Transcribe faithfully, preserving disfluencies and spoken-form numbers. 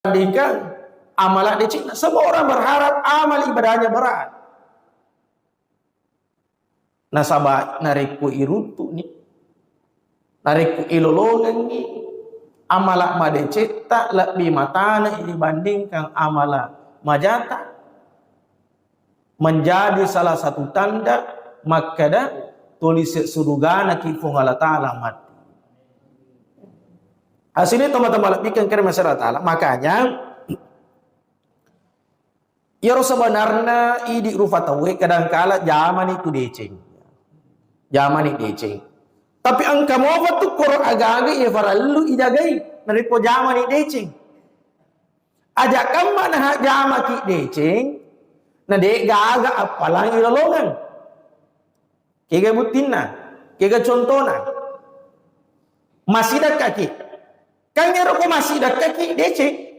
bandingkan amala deceng. Semua orang berharap amal ibadahnya berat. Nasaba narekko iruntu'ni, narekko ilolongengngi, amala madecetta lebbi matana dibandingkan amala majata, menjadi salah satu tanda makkeda tuli se-, surugana ki Puang Allah Ta'ala matti. Hasilnya teman-teman lebihkan kira masyarakat Ta'ala. Makanya, iyaro sebenarna idi rufa tauwe kadangkala jamani ku deceng. Jamani deceng. Tapi engka mopa tu koro agaga iya farellu ijagai. Narekko jamani deceng. Aja kamma nah jamaki deceng, na de gaga appalang ilolongang. Kega buttinna? Kega contona? Masidakkaki. Kan ero ko masidakkaki deceng.